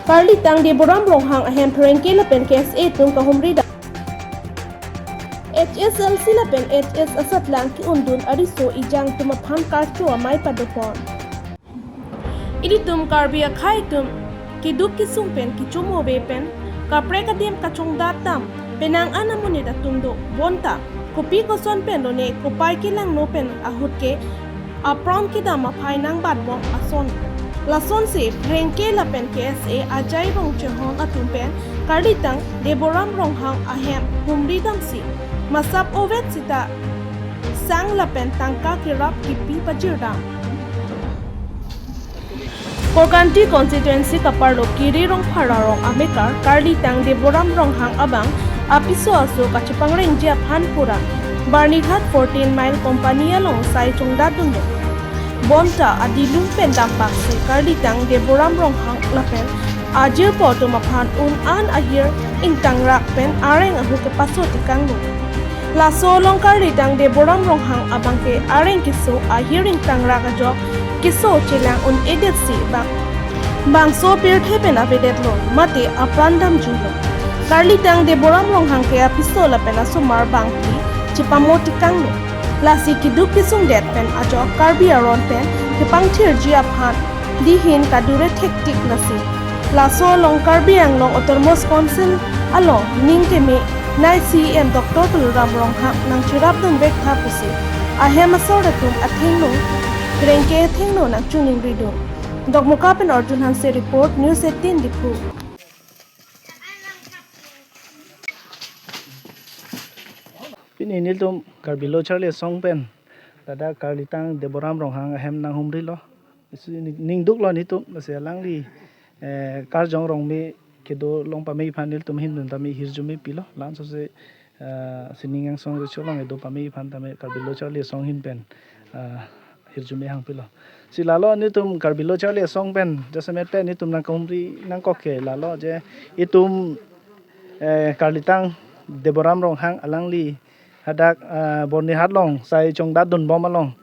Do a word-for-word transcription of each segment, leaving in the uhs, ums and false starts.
Karlitang Deboram Ronghang ahem pherangke lapen K S A atum kahumri dam. H S L C lapen H S asatlang ke-undun ariso ejang atum aphan karcho amei padopon. Ilitum Karbi akhei atum keduk kesung pen kechomo ave pen kaprek adim kachongdat dam penang an amonit atum do, bonta kopi koson pen lone kopai kelangno pen ahut ke apran kedam aphai nangbatbom ason. Lasonsi pherangke lapen K S A ajai rong chehong atum pen Karlitang Deboram Ronghang ahem humri damsi masap ovet sita sang lapen tangka kerap kipi pajirdam. Korkanthi constituency kaparlo Kiri Rongphar arong amekar Karlitang Deboram Ronghang abang apiso aso kachepangrengji aphan pura Barnighat fourteen mile company along sai chongdatdunlo. Bonta adilum pen dampak si Karlitang Deboram Ronghang lapen ajirpo atum aphan un an ahir ingtangrak pen areng ahu kepaso tekanglo. Laso along Karlitang Deboram Ronghang abangke areng keso ahir ingtangrak ajok keso chelang un-edetsi bang bangso pirthe pen avedetlo mate apran damjuilo. Karlitang Deboram Ronghang ke apiso lapen asomar bangpi chepamo tekanglo. Lasi keduk kesungdet pen ajok Karbi aron pen kepangthirji aphan dihin kadure thektik lasi. Laso along Karbi Anglong Autonomous Council along ning keme nai C E M Doctor Tuliram Ronghang nangcherapdun vektha pusi ahem asor atum athengno, pherangke athengno nangchoningridun. Dokmoka pen Arjun Hanse report, News eighteen Diphu. Pini nelitum Karbi Lo Charli Asong pen ladak Karlitang Deboram Ronghang ahem nanghumrilo. Isi ning-, ningduklo nelitum, lasi alangli, eh, karjong rongme kedo along pame aphan nelitum ahin pen tame hirjume pilo. Lansose, eh, sining angsong recho along kedo pame aphan tame Karbi Lo Charli Asong ahin pen, eh, hirjume hangpilo. Si lalo nelitum Karbi Lo Charli Asong pen jasemet pen nelitum nangkahumri nangkok ke lalo je itum, eh, Karlitang Deboram Ronghang alangli hadak, eh, Barnighat along sai chongdatdunbom along,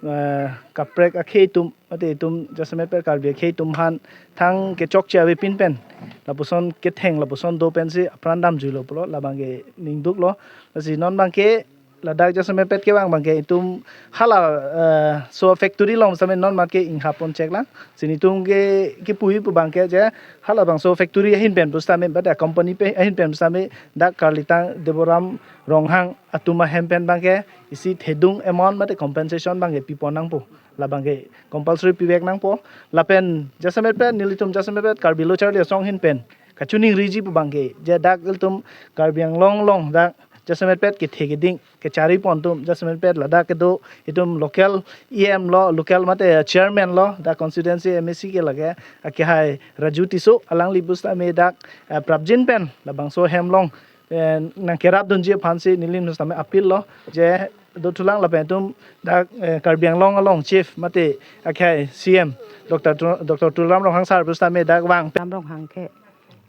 eh, kaprek akhei atum mate itum jasemet pen Karbi akhei atum aphan thang kechokche avepin pen lapuson ketheng lapuson do pensi apran damjuilo pulo, labangke ningduklo. Lasi non bangke ladak jasemet pen kevang bangke itum hala, eh, so factory along sitame non bangke inghap poncheklang. Si nelitum ke kipuji pu bangke je halabangso factory ahin pen pusitame bada company pen ahin pen pusitame dak Karlitang Deboram Ronghang atum ahem pen bangke isi thedung amount mate compensation bangke pipon nangpo. Labangke compulsory pivek nangpo. Lapen jasemet pen nelitum jasemet pen Karbi Lo Charli Asong ahin pen kachoningriji pu bangke je dak ilitum Karbi Anglong along dak jasemet pen kethe keding kecharipon atum jasemet pen ladak kedo itum local E M lo, local mate chairman lo, dak constituency M A C ke lake akehai Raju Tisso, alangli pusitame dak, eh, prapjin pen labangso ahem along, eh, nangkerapdunji aphansi nelitum sitame appeal lo je dothulang lapen itum dak, eh, Karbi Anglong along chief mate akehai C E M Doctor Tu-, Doctor Tuliram Ronghang sir pusitame dak vang Ram Ronghang ke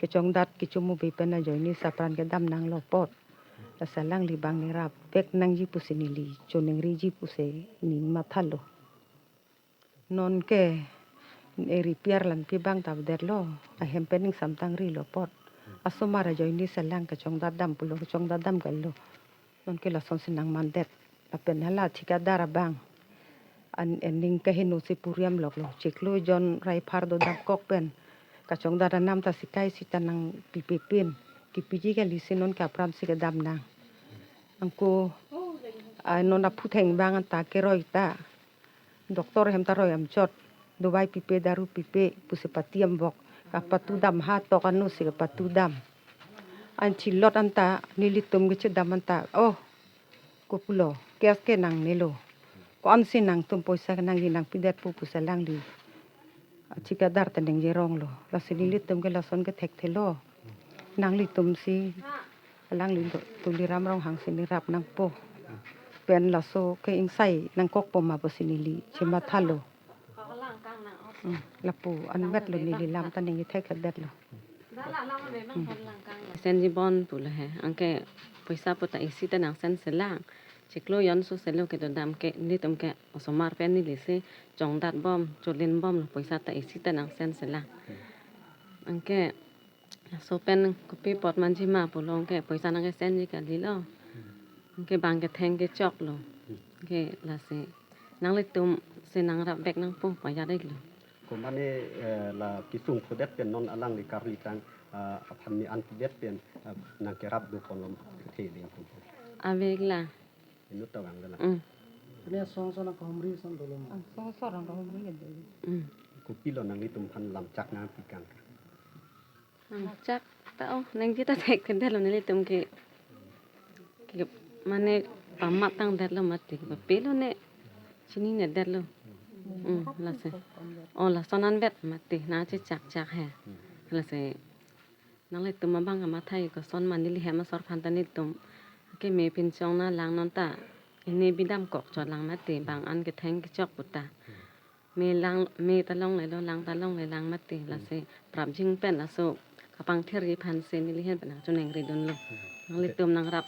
kechongdat kechomo ave pen ajoine si apran kedam nanglo apot, lasi alangli abang nerapvek nangji pusi neli choningriji pusi neli mathalo. Non ke, eh, repair langpi abang ta avedetlo, ahem pen ning samtangrilo apot. Asomar ajoine si alang kachongdat dam pulo, kachongdat dam kalo. Non ke lasonsi nangmandet. Lapen hala thikadar abang an, eh, ning kaheno si puriam loklo. Chiklo jon rai phar dodamkok pen kachongdat anam ta sikai sita nangpipe pen. Kipiji kalisi non ke apransi kedam nang. Anke, ah, non aphutheng abang anta keroi ta. Doctor ahem ta roi amchot. Dovai pipe, daru pipe pusi patiam bok. Kapatudam ha tok anu si kapatudam. An chilot anta nelitum kechedam anta. Oh, kopulo, case ke nangnelo. Ko-ansi nangtum poisa nangji nangpidet pu pusi alangli. Thikadar ta ningjeronglo. Lasi nelitum ke lason ke thekthelo. Nanglitum si alangli do, Tuliram Ronghang si nerap nangpo. Pen laso ke ingsai nangkokpo ma pusi neli chemathalo. Hmm, lapu anvetlo neli lam ta ningje thekthedetlo. Senji bon pulo he, anke poisa pu ta isi ta nangsen selang. Chiklo jon so selo kedodam ke, nelitum ke osomar pen neli si chongdatbom, cholinbomlo, poisa ta isi ta nangsen selang. Anke laso pen kopi apot manji ma pulo, anke poisa nangkesenji kalilo. Anke bang ketheng kechoklo. Anke lasi nanglitum si nangrap vek nangpo, pajat-iklo. Komane, eh, la kesung pudet pen non alangli karli tang, ah, aphan ne an pudet pen, ah, nangkerap doponlo kethe ding kum. Ave-iklo. Inut ta vanglo. Mm. Pini asong ason nangkahumri ason dolo ma? Asong ason nangkahumri dolo. Mm. Kopilo nanglitum aphan lamchak nangpi kang? Lamchak ta, oh, nangji ta thekthedetlo, nelitum ke, ke mane pamat tangdetlo mati, kopilo ne chininedetlo. Mm, lasi. Oh, lason anvet mati, nangchechakchak he. Lasi nanglitum abang kamathai koson ma, neli hem asor aphan ta nelitum keme pinchong nanglang, non ta ini bidam kok chot lang mati, bang an ketheng kechok puta. Me lang, me ta longlelo, lang ta longlelang mati, lasi prapjin pen laso kapangthirji aphan si neli ahin pen nangchoningridunlo. Nanglitum nangrap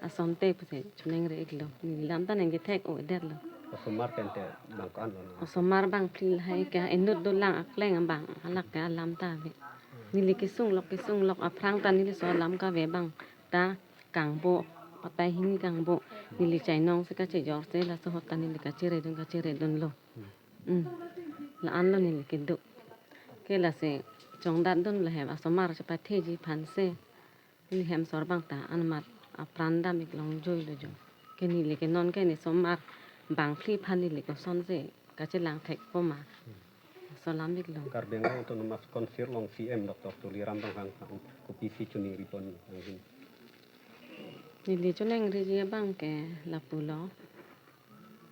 asonte pusi choningri-iklo. Neli lam ta nangkethek-o-edetlo. Osomar pen te bang ko-anlo na? Osomar bangphli lahai ke, inut dolang akleng abang, halake alam ta ave. Neli kesunglok kesunglok aphrang ta neli laso alam kave abang ta kangbo, patai hini kangbo. Neli chainong si kachejor si laso ahut ta neli kacheredun kacheredunlo. Mm. La-anlo neli kedo. Ke lasi chongdatdunlo hem asomar chepatheji aphan si. Neli hem asor abang ta anmat apran dam-ik longjoilo jo. Ke neli ke non ke ne osomar bangphli aphan neli kosonsi kachelang thekpo ma. Laso alam-iklo. Karbi Anglong Autonomous Council along C M Doctor Tuliram Ronghang aphan kopisi choningriponji? Neli choningriji abang ke lapulo.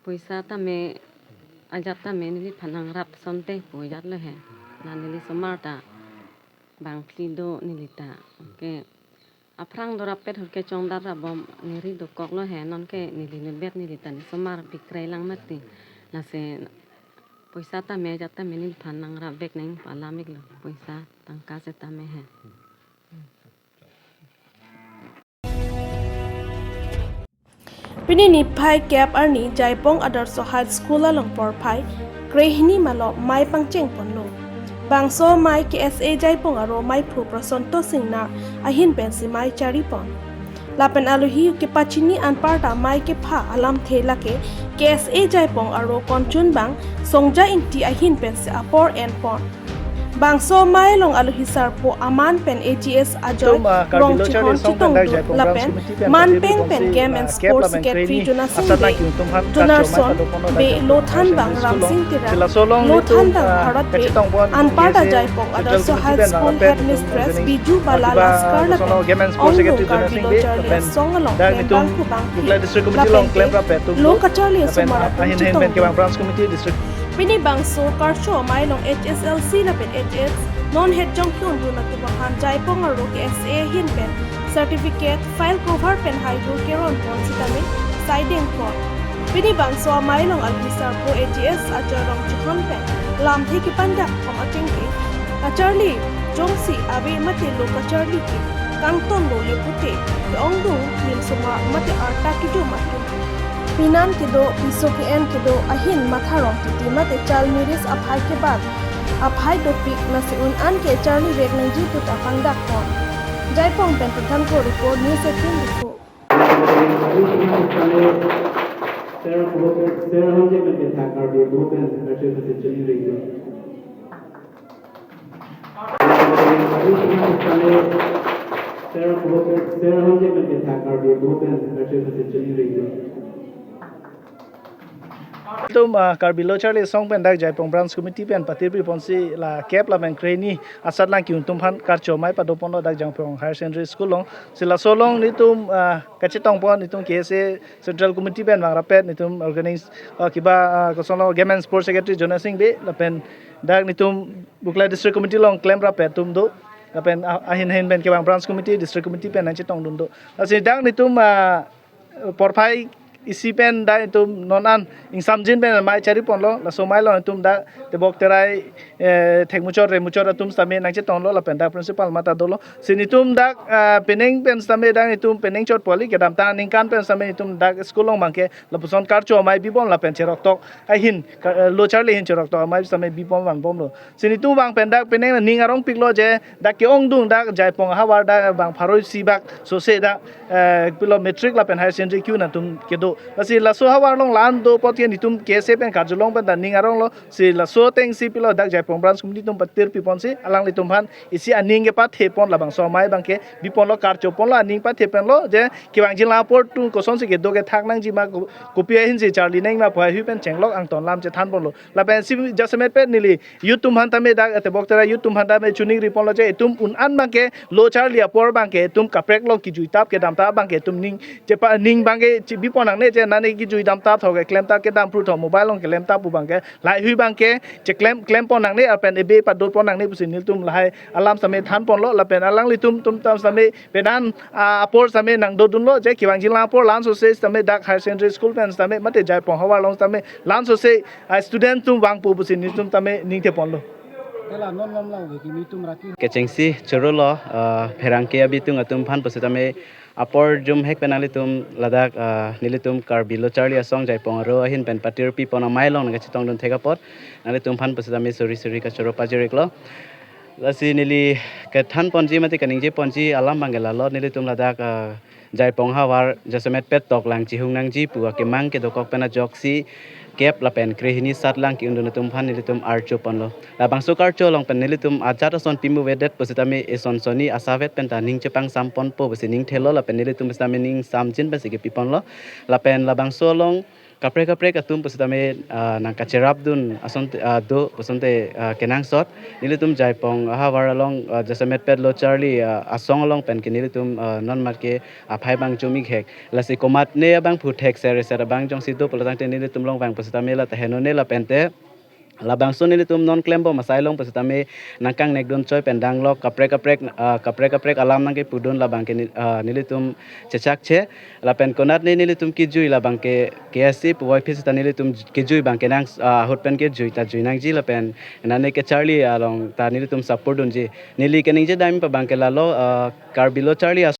Poisa tame, ajat tame neliphan nangrap asonte pu ajatlo he. La neli osomar ta bangphli do neli ta. Ke aphrang dorap pet ahut ke chongdat ra bom neri dokoklo he, non ke neli inutvet neli ta ne osomar bikrai lang mati. Lasi poisa tame ajat tame neliphan nangrap vek nangji pu alam-iklo, poisa tangka setame he. Pini niphai kep arni Jaipong Adarsha High School along porphai krehini malom mei pangchengponlo. Bangso mei K S A Jaipong aro meiphu Prasanto Singnar ahin pensi mei charipon. Lapen alohi kepachini anparta mei kepha alamthe lake K S A Jaipong aro konchunbang Songja Ingti ahin pensi apor enpon. Bangso mei along alohi sarpo aman pen A G S Ajoy Rongchehon chetongdun lapen manpeng pen Game and Sports Secretary Jonasing Bey, Jonarson Bey, lothanbang Ramsing Teron, lothanbang Bharat Bey, anparta Jaipong Adarsha High School Headmistress Biju Bala Laskar lapen ongdung Karbi Lo Charli Asong along klembang kubang lapen lo kacharli osomar atum chetongdun. Pini bangso karcho amei along H S L C lapen H S non het jong kyun dun atum aphan Jaipong aro K S A ahin pen certificate, file cover pen haibur keronpon sitame saidengpon. Pini bangso amei along alohi sarpo A G S Ajoy Rongchehon pen lamthe kepandak pon ateng ke kacharli jongsi ave mate lo kacharli ke kangtonlo le pute ke-ongdung nim soma mate arta kejom atum, pinan kedo, piso ke-en kedo ahin matha rong titi mate chal miris aphai kebat aphai dopik, lasi un-an ke charli vek nangji puta pangdakpon. Jaipong pen Puthan Kro report, News eighteen Diphu. Itum, ah, Karbi Lo Charli Asong pen dak Jaipong Branch Committee pen patirpi ponsi la kep lapen krehini asatlang ki-un atum aphan karcho amei padoponlo dak Jaipong Higher Secondary School along. Si laso along nelitum, ah, kachetongpon nelitum K S A Central Committee pen vangrapet nelitum organize, ah, kiba, ah, kosonlo Game and Sports Secretary Jonasing Bey lapen dak nelitum Bokajan District Committee along klemrapet atum do. Lapen, ah, ahin ahin pen kevang Branch Committee, District Committee pen nangchetongdun do. Lasi dak nelitum, ah, porphai Isi pen dak itum non an ingsamjin pen amei chari ponlo, laso amei along itum dak tebok terai, eh, thekmuchot remuchot atum sitame nangchetonglo lapen dak principal mata dolo. Si netum dak, ah, penang pen sitame dak itum penang chot poli kedamtang aningkan pen sitame itum dak school along abangke lapuson karcho amei bibom lapen cheroktok ahin ka-, eh, lo charli ahin cheroktok amei sitame bibom vangbomlo. Si netum abang pen dak penang ning arong piklo je dak ke-ongdung dak Jaipong ahavar dak bang pharo isi bak sose dak, eh, pilo matric lapen higher secondary ke-un atum kedo. Lasi laso ahavar along la-an do apot ke netum K S A pen karjulong pen ta ning aronglo. Si laso atengsi pilo dak Jaipong branch committee atum patir piponsi alanglitum aphan isi aning kepathe pon labangso amei abangke biponlo, karcho ponlo, aning pathe ponlo je kevangji lang apor atum kosonsi kedo kethak nangji ma ko-, kopi ahinsi charli nangma pu heihui pen chenglok angton alam chethan ponlo. Lapen si jasemet pen neli youth atum aphan tame dak tebok terai youth atum aphan tame choningri ponlo je itum un an abangke lo charli apor abangke itum kaprek along kejui tap kedam tap abangke itum ning chepa ning abangke chebi pon nangne je nani kejui dam tap tho keklem tap kedam phru tho mobile along kelem tap pu abangke laheihui abangke cheklem klem pon nangne lapen ebe padot pon nangne pusi nelitum lahai alam sitame than ponlo lapen alanglitum atum tam sitame penang, ah, apor sitame nangdodunlo je kevangji lang apor la-an sose sitame dak higher secondary school pen sitame mate Jaipong ahavar along sitame la-an sose, ah, student atum vangpo pusi netum tame ningthe ponlo. Tela non lom lang ke kimi tum raki. Kechengsi chorolo, ah, pherangke abitung atum aphan pusitame apor jumhek pen nanglitum ladak, ah, nelitum Karbi Lo Charli Asong Jaipong aro ahin pen patir pipon amei along nangkachetongdun thek apot nanglitum aphan pusitame suri suri kachoro pajiriklo. Lasi neli kethan ponji mate kaningje ponji alam abangke lalo, nelitum ladak, ah, Jaipong ahavar jasemet pet tok lang chihung nangji pu akemang kedokok pen ajoksi kep lapen krehini sat lang ke-undun atum aphan nelitum archo ponlo. Labangso karcho along pen nelitum ajat ason pimu vedet pusitame eson sonni asavet pen ta ning chepangsam ponpo pusi ningthelo lapen nelitum sitame ning samjin pensi kepi ponlo. Lapen labangso along kaprek kaprek atum pusitame, ah, nangkacherapdun asonte, ah, do pusonte, ah, kenangsot. Nelitum Jaipong ahavar along, ah, jasemet pet Lo Charli, ah, Asong along pen ke nelitum, ah, non mat ke aphai abang chomik hek. Lasi komatne abang phuthek ser ser abang jongsi do pulotangte nelitum along vang pusitame la taheno ne lapente labangso nelitum non klembom asai along pusitame nangkangnekdun choi pen danglok kaprek kaprek, ah, kaprek kaprek alam nangkepudun labangke nel-, ah, nelitum chechakche. Lapen konatne nelitum kejui labangke K S A puvoiphit sita nelitum kejui abangke nang, ah, ahut pen kejui ta jui nangji lapen nane kecharli along ta nelitum support dunji. Neli kaningje dam pa abangke lalo, ah, Karbi Lo Charli As-